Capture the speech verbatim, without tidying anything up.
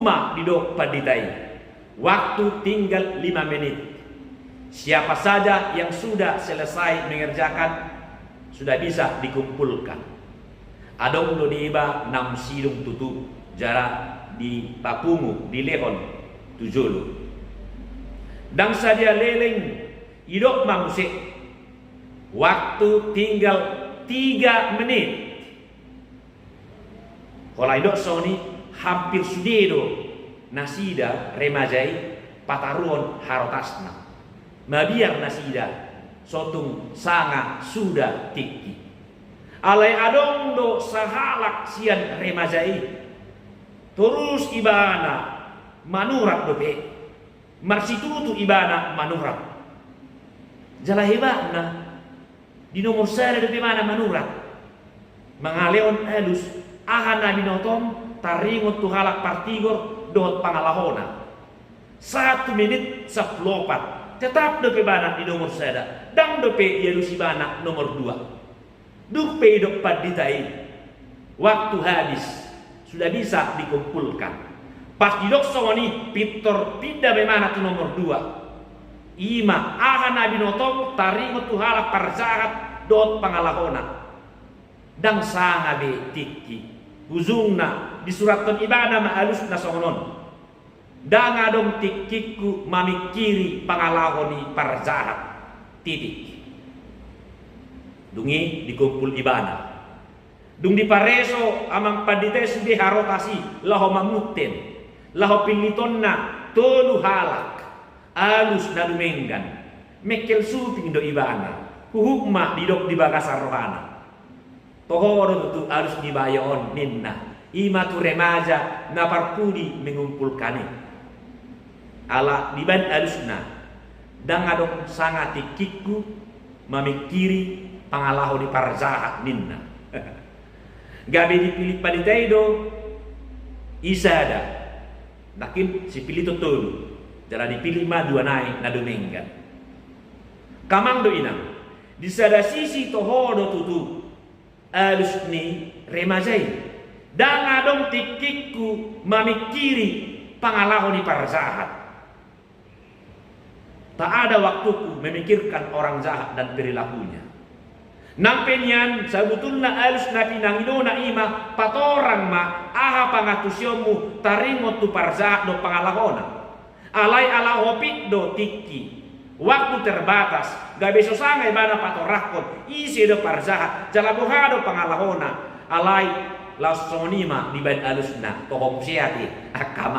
ma didok pandita i, waktu tinggal lima menit. Siapa saja yang sudah selesai mengerjakan, sudah bisa dikumpulkan. Adong do deba naung sidung tutu, jala dipapungu, dilehon tu jolo. Ndang sadia leleng, didok ma muse, waktu tinggal tiga menit. Holan didok songon i, hampir sude do nasida remaja i pataruhon harotasna. Mabiar nasida so tung sanga suda tingki. Alai adong do sahalak sian remaja i, torus ibana manurat dope. Marsitutu ibana manurat. Jala hebatna, di nomor sada dope ibana manurat. Mangalehon alus, aha na binotom, taringot tu halak partigor dohot pangalahona. Satu menit sampulu opat, tetap dope ibana di nomor sada. Ndang dope dialus ibana nomor dua. Dung pe didok pandita i, waktu habis, sudah bisa dikumpulkan. Pas didok songon i, pintor pinda ma ibana tu nomor dua. I ma, aha na binotom, taringot tu halak parjahat dohot pangalahona. Ndang sanga be tingki. Ujungna disurathon ibana ma alusna songon on. Ndang adong tingkingku mamingkiri pangalaho ni parjahat. Titik. Dung i dikumpul ibana. Dung dipareso amang pandita i sude harotas i laho mamunten, laho pillitonna tolu halak alus na dumenggan. Mengkel suping do ibana, huhut ma didok di bagasan rohana. Toho do tutu alus ni bayo on, ninna. I ma tu remaja na parpudi mengumpulkan i. Ala dibaen alusna, ndang adong sanga tingkingku mamingkiri pangalaho ni parjahat, ninna. Gabe dipillit pandita i do i sada. Nangkin sipillit tolu. Jala dipillit ma dua nai na dumenggan. Amang dohot inang, di sada sisi toho do tutu alus ni remaja i. Ndang adong tingkingku mamingkiri pangalaho ni parjahat. Tak ada waktuku memikirkan orang jahat dan perilakunya. Nang pe nian, sabutulna alus na pinangidona i ma patorang ma aha pangantusionmu taringot tu parjahat dohot pangalahona. Alai ala hopit do tingki, waktu terbatas, gabe so sanga ibana patorangkon ise do parjahat jala boha do pangalahona. Alai laos songon i ma dibaen alusna, toho muse ate, angka